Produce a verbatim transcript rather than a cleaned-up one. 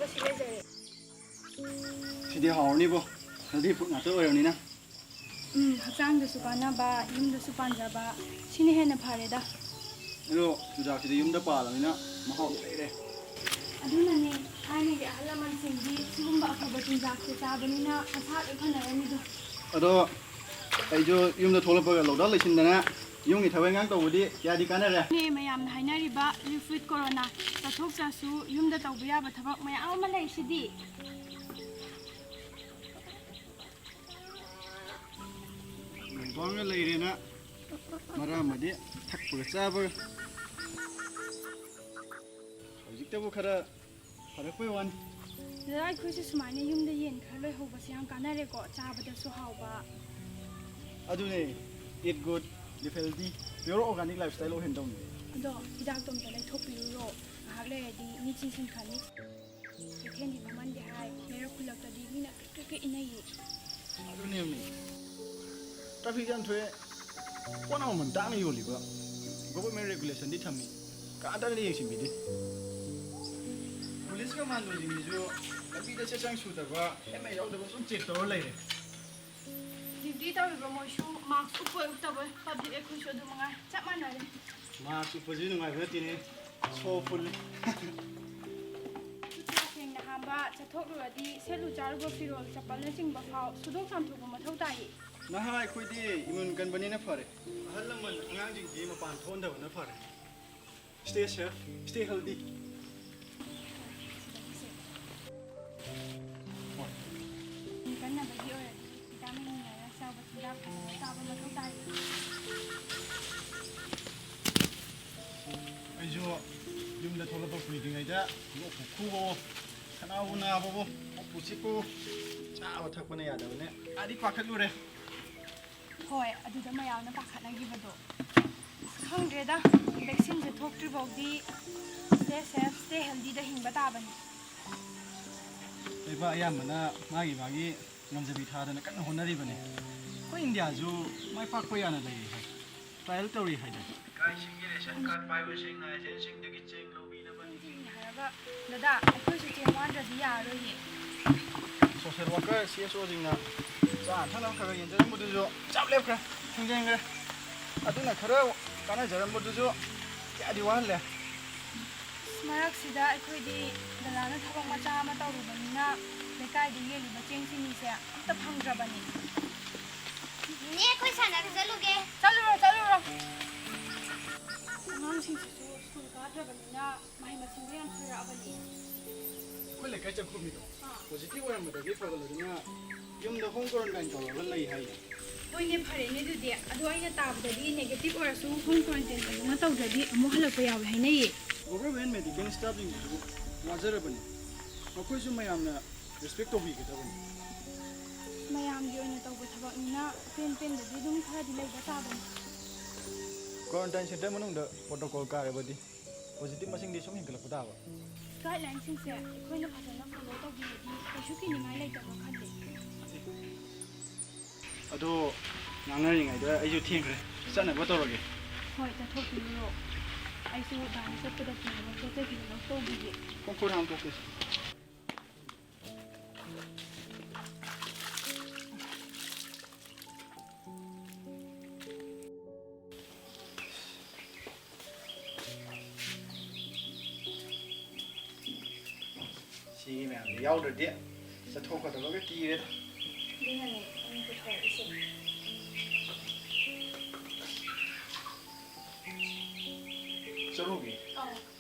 ꯁꯤ ꯂꯩꯖꯔꯦ꯫ ꯁꯤꯗꯤ ꯍꯥꯎꯔꯅꯤꯕꯣ, healthy food ꯉꯥꯛꯇ ꯑꯣꯏꯔꯕꯅꯤꯅ꯫ ꯎꯝ, ꯍꯛꯆꯥꯡꯗꯁꯨ ꯀꯥꯟꯅꯕ, ꯌꯨꯝꯗꯁꯨ ꯄꯥꯟꯖꯕ, ꯁꯤꯅ ꯍꯦꯟꯅ ꯐꯔꯦꯗ꯫ ꯑꯗꯣ ꯆꯨꯖꯥꯛꯁꯤꯗꯤ ꯌꯨꯝꯗ ꯄꯥꯜꯂꯕꯅꯤꯅ ꯃꯍꯥꯎꯗꯤ ꯂꯩꯔꯦ꯫ ꯑꯗꯨꯅꯅꯦ, ꯊꯥꯏꯅꯒꯤ ꯑꯍꯜ ꯂꯃꯟꯁꯤꯡꯗꯤ ꯁꯤꯒꯨꯝꯕ ꯑꯐꯕ ꯆꯤꯟꯖꯥꯛꯁꯦ ꯆꯥꯕꯅꯤꯅ ꯃꯁꯥ ꯂꯣꯏ ꯐꯅꯔꯝꯃꯤꯗꯣ꯫ ꯑꯗꯣ ꯑꯩꯁꯨ ꯌꯨꯝꯗ ꯊꯣꯛꯂꯛꯄꯒ ꯂꯧꯗꯥ ꯂꯩꯁꯤꯟꯗꯅ ꯌꯨꯝꯒꯤ ꯊꯕꯛ ꯏꯪꯈꯥꯡ ꯇꯧꯕꯗꯤ ꯀꯌꯥꯗꯤ ꯀꯥꯟꯅꯔꯦ꯫ ꯅꯦ, ꯃꯌꯥꯝꯅ ꯍꯥꯏꯅꯔꯤꯕ liquid corona ꯆꯠꯊꯣꯛꯇ꯭ꯔꯁꯨ ꯌꯨꯝꯗ ꯇꯧꯕ ꯌꯥꯕ ꯊꯕꯛ ꯃꯌꯥꯝ ꯑꯃ ꯂꯩꯁꯤꯗꯤ꯫ ꯃꯨꯛꯕꯥꯡꯒ ꯂꯩꯔꯦꯅ ꯃꯔꯛ ꯑꯃꯗꯤ ꯊꯛꯄꯒ ꯆꯥꯕꯒ꯫ ꯍꯧꯖꯤꯛꯇꯕꯨ ꯈꯔ ꯐꯔꯛꯄꯩ ꯋꯥꯅꯤ꯫ ꯗꯗꯥ, ꯑꯩꯈꯣꯏꯁꯨ ꯁꯨꯃꯥꯏꯅ ꯌꯨꯝꯗ ꯌꯦꯟ ꯈꯔ ꯂꯣꯏꯍꯧꯕꯁꯦ ꯌꯥꯝ ꯀꯥꯟꯅꯔꯦꯀꯣ, ꯆꯥꯕꯗꯁꯨ ꯍꯥꯎꯕ꯫ ꯑꯗꯨꯅꯦ, eat good, live healthy, pure organic lifestyle ꯑꯣꯏꯍꯟꯗꯧꯅꯤ꯫ ꯑꯗꯣ ꯍꯤꯗꯥꯛꯇꯣ ꯑꯝꯇ ꯂꯩꯊꯣꯛꯄꯤꯔꯨꯔꯣ, ꯉꯥꯏꯍꯥꯛ ꯂꯩꯔꯗꯤ ꯃꯤꯠꯁꯤꯡ ꯁꯤꯡꯈ꯭ꯔꯅꯤ꯫ ꯀꯩꯊꯦꯜꯗꯤ ꯃꯃꯜꯗꯤ ꯍꯥꯏ, ꯂꯩꯔꯛ ꯈꯨꯜꯂꯛꯇꯗꯤ ꯃꯤꯅ ꯀ꯭ꯔꯤꯛ ꯀ꯭ꯔꯤꯛ ꯀ꯭ꯔꯤꯛ ꯏꯟꯅꯩꯌꯦ꯫ ꯑꯗꯨꯅꯦꯃꯤ꯫ Traffic jam ꯊꯣꯛꯑꯦ꯫ ꯄꯣꯠ ꯑꯃꯃꯜ ꯇꯥꯡꯅ ꯌꯣꯜꯂꯤꯕ꯫ Government regulationꯗꯤ ꯊꯝꯃꯤ꯫ ꯀꯅꯥꯝꯇꯅꯗꯤ ꯌꯦꯡꯁꯤꯟꯕꯤꯗꯦ꯫ Police ꯀꯃꯥꯟꯗꯣꯁꯤꯡꯁꯤꯁꯨ ꯂꯝꯕꯤꯗ ꯆꯦ ꯆꯥꯡ ꯁꯨꯗꯕ, ꯍꯦꯜꯃꯦꯠ ꯌꯥꯎꯗꯕ ꯁꯨꯝ check ꯇꯧꯔ ꯂꯩꯔꯦ꯫ Duty ꯇꯧꯔꯤꯕ ꯃꯣꯏꯁꯨ mask ꯎꯞꯄꯣꯏ ꯎꯞꯇꯕꯣꯏ, public ꯑꯩꯈꯣꯏꯁꯨ ꯑꯗꯨ ꯃꯉꯥꯏ, ꯆꯞ ꯃꯥꯟꯅꯔꯦ꯫ Mask ꯎꯞꯄꯁꯤ ꯅꯨꯡꯉꯥꯏꯕ ꯅꯠꯇꯦꯅꯦ, ꯁꯣ ꯐꯨꯜꯂꯤ꯫ ꯈꯨꯠꯁꯥ ꯁꯦꯡꯅ ꯍꯥꯝꯕ, ꯆꯠꯊꯣꯛꯂꯨꯔꯗꯤ ꯁꯦꯠꯂꯨ ꯆꯥꯔꯨꯕ ꯐꯤꯔꯣꯜ, ꯆꯄꯜꯅꯆꯤꯡꯕ ꯐꯥꯎ ꯁꯨꯗꯣꯛ ꯆꯥꯝꯊꯣꯛꯄ ꯃꯊꯧ ꯇꯥꯏꯌꯦ꯫ ꯅꯍꯥ ꯑꯩꯈꯣꯏꯗꯤ immune ꯀꯟꯕꯅꯤꯅ ꯐꯔꯦ꯫ ꯑꯍꯜ ꯂꯃꯟ ꯑꯉꯥꯡꯁꯤꯡꯗꯤ ꯃꯄꯥꯟ ꯊꯣꯛꯍꯟꯗꯕꯅ ꯐꯔꯦ꯫ Stay safe, stay healthy꯫ ꯍꯣꯏ꯫ ꯀꯟꯅꯕꯒꯤ ꯑꯣꯏꯔꯗꯤ vitamin minerals ꯌꯥꯎꯕ ꯆꯤꯟꯖꯥꯛ ꯐꯖꯅ ꯆꯥꯕ ꯃꯊꯧ ꯇꯥꯏ꯫ ꯑꯩꯁꯨ ꯌꯨꯝꯗ ꯊꯣꯛꯂꯛꯄ ꯀꯨꯏꯗ꯭ꯔꯤꯉꯩꯗ ꯂꯣꯛ ꯈꯨꯕꯋꯣ, ꯈꯅꯥꯎꯕꯨ ꯅꯥꯕꯋꯣ, ꯀꯣꯛꯄꯨ ꯆꯤꯛꯄꯋꯣ, ꯆꯥꯕ ꯊꯛꯄꯅ ꯌꯥꯗꯕꯅꯦ꯫ ꯑꯥꯗꯤ ꯄꯥꯈꯠꯂꯨꯔꯦ꯫ ꯍꯣꯏ, ꯑꯗꯨꯗ ꯃꯌꯥꯝꯅ ꯄꯥꯈꯠꯅꯈꯤꯕꯗꯣ꯫ ꯑꯁ, ꯈꯪꯗ꯭ꯔꯦꯗ, vaccineꯁꯦ ꯊꯣꯛꯇ꯭ꯔꯤꯐꯥꯎꯗꯤ stay safe, stay healthyꯗ ꯍꯤꯡꯕ ꯇꯥꯕꯅꯤ꯫ ꯂꯩꯕꯥꯛ ꯑꯌꯥꯝꯕꯅ ꯃꯥꯒꯤ ꯃꯥꯒꯤ ꯉꯝꯖꯕꯤ ꯊꯥꯗꯅ ꯀꯟꯅ ꯍꯣꯠꯅꯔꯤꯕꯅꯤ꯫ ꯑꯩꯈꯣꯏ ꯏꯟꯗꯤꯌꯥꯁꯨ ꯃꯥꯏ ꯄꯥꯛꯄ ꯌꯥꯅ ꯂꯩꯔꯤ ꯍꯥꯏ꯫ ꯐꯥꯏꯜ ꯇꯧꯔꯤ ꯍꯥꯏꯗꯥꯏ? ꯂꯩꯀꯥꯏꯁꯤꯡꯒꯤ ꯔꯦꯁꯟ ꯀꯥꯔꯗ ꯄꯥꯏꯕꯁꯤꯡꯅ ꯑꯦꯖꯦꯟꯁꯤꯡꯗꯒꯤ ꯆꯦꯡ ꯂꯧꯕꯤꯅꯕꯅꯤ꯫ ꯆꯦꯡ ꯍꯥꯏꯔꯒ, ꯗꯗꯥ, ꯑꯩꯈꯣꯏꯁꯨ ꯆꯦꯡ ꯋꯥꯟꯗ꯭ꯔꯗꯤ ꯌꯥꯔꯔꯣꯏꯌꯦ꯫ ꯁꯣꯁꯦꯜ ꯋꯥꯀꯔ, ꯁꯤ ꯑꯦꯁ ꯑꯣꯁꯤꯡꯅ ꯆꯥꯅ ꯊꯛꯅꯕ ꯈꯔ ꯈꯔ ꯌꯦꯟꯖꯔꯝꯕꯗꯨꯁꯨ ꯆꯞ ꯂꯦꯞꯈ꯭ꯔꯦ, ꯊꯤꯡꯖꯤꯟꯈ꯭ꯔꯦ꯫ ꯑꯗꯨꯅ ꯈꯔ ꯀꯥꯟꯅꯖꯔꯝꯕꯗꯨꯁꯨ ꯀꯌꯥꯗꯤ ꯋꯥꯍꯜꯂꯦ꯫ ꯃꯔꯛꯁꯤꯗ ꯑꯩꯈꯣꯏꯗꯤ ꯗꯗꯥꯅ ꯊꯕꯛ ꯃꯆꯥ ꯑꯃ ꯇꯧꯔꯨꯕꯅꯤꯅ ꯂꯩꯀꯥꯏꯗ ꯌꯦꯜꯂꯤꯕ ꯆꯦꯡ ꯆꯤꯅꯤꯁꯦ ꯑꯝꯇ ꯐꯪꯗ꯭ꯔꯕꯅꯤ꯫ ꯅꯦ, ꯑꯩꯈꯣꯏ ꯁꯥꯟꯅꯕ ꯆꯠꯂꯨꯒꯦ꯫ ꯆꯠꯂꯨꯔꯣ, ꯆꯠꯂꯨꯔꯣ꯫ ꯑꯉꯥꯡꯁꯤꯡꯁꯤꯁꯨ ꯁ꯭ꯀꯨꯜ ꯀꯥꯗ꯭ꯔꯕꯅꯤꯅ ꯃꯍꯩ ꯃꯁꯤꯡꯗꯣ ꯌꯥꯝ ꯁꯣꯏꯔꯛꯑꯕꯅꯤ꯫ ꯑꯩꯈꯣꯏ ꯂꯩꯀꯥꯏ ꯆꯪꯈꯣꯃꯤꯗꯣ ꯑꯥ꯫ ꯄꯣꯖꯤꯇꯤꯚ ꯑꯣꯏꯔꯝꯕꯗꯒꯤ ꯐꯒꯠꯂꯗꯨꯅ ꯌꯨꯝꯗ ꯍꯣꯝ ꯀ꯭ꯋꯥꯔꯦꯟꯇꯥꯏꯟ ꯇꯧꯔꯒ ꯂꯩ ꯍꯥꯏꯅꯦ꯫ ꯍꯣꯏꯅꯦ, ꯐꯔꯦꯅꯦ ꯑꯗꯨꯗꯤ꯫ ꯑꯗꯣ ꯑꯩꯅ ꯇꯥꯕꯗꯗꯤ ꯅꯦꯒꯦꯇꯤꯚ ꯑꯣꯏꯔꯁꯨ ꯍꯣꯝ ꯀ꯭ꯋꯥꯔꯦꯟꯇꯥꯏꯟ ꯐꯖꯅ ꯇꯧꯗ꯭ꯔꯗꯤ ꯑꯃꯨꯛ ꯍꯜꯂꯛꯄ ꯌꯥꯎꯋꯦ ꯍꯥꯏꯅꯩꯌꯦ꯫ Government medical ꯁ꯭ꯇꯥꯐꯁꯤꯡꯁꯤꯁꯨ ꯋꯥꯖꯔꯕꯅꯤ꯫ ꯃꯈꯣꯏꯁꯨ ꯃꯌꯥꯝꯅ ꯔꯦꯁꯄꯦꯛ ꯇꯧꯕꯤꯒꯗꯕꯅꯤ꯫ ꯃꯌꯥꯝꯒꯤ ꯑꯣꯏꯅ ꯇꯧꯕ ꯊꯕꯛꯅꯤꯅ ꯄꯦꯟ ꯄꯦꯟꯗꯗꯤ ꯑꯗꯨꯝ ꯈꯔꯗꯤ ꯂꯩꯕ ꯇꯥꯕꯅꯤ꯫ ꯀ꯭ꯋꯥꯔꯦꯟꯇꯥꯏꯟ ꯁꯦꯟꯇꯔ ꯃꯅꯨꯡꯗ ꯄ꯭ꯔꯣꯇꯣꯀꯣꯜ ꯀꯥꯏꯔꯕꯗꯤ ꯄꯣꯖꯤꯇꯤꯚ ꯃꯁꯤꯡꯗꯤ ꯁꯨꯝ ꯍꯦꯟꯒꯠꯂꯛꯄ ꯇꯥꯕ꯫ ꯒꯥꯏꯗꯂꯥꯏꯟꯁꯤꯡꯁꯦ ꯑꯩꯈꯣꯏꯅ ꯐꯖꯅ ꯐꯣꯂꯣ ꯇꯧꯕꯤꯔꯗꯤ ꯀꯩꯁꯨ ꯀꯤꯅꯤꯡꯉꯥꯏ ꯂꯩꯇꯕ꯭ꯔꯥ ꯈꯜꯂꯤ꯫ ꯑꯗꯣ ꯉꯥꯡꯅꯔꯤꯉꯩꯗ ꯑꯩꯁꯨ ꯊꯦꯡꯈ꯭ꯔꯦ, ꯆꯠꯅꯕ ꯇꯧꯔꯒꯦ꯫ ꯍꯣꯏ, ꯆꯠꯊꯣꯛꯄꯤꯔꯨꯔꯣ꯫ ꯑꯩꯁꯨ ꯒꯥꯔꯤ ꯆꯠꯄꯗ ꯄꯨꯅꯕ ꯄꯣꯠ ꯆꯩ ꯈꯤꯇ ꯂꯧꯊꯣꯛꯎꯈꯤꯒꯦ꯫ ꯈꯣꯡ ꯈꯨꯠ ꯍꯥꯝꯗꯣꯛꯀꯦ꯫ ꯁꯤꯒꯤ ꯃꯌꯥꯝꯁꯦ ꯌꯥꯎꯗ꯭ꯔꯗꯤ ꯆꯠꯊꯣꯛꯀꯗꯕꯒ ꯀꯤꯔꯦꯗ꯫ ꯑꯗꯨꯅꯅꯦ ꯑꯩꯅ ꯄꯨꯊꯣꯔꯛꯏꯁꯦ꯫ ꯆꯠꯂꯨꯒꯦ꯫ ꯑꯧ꯫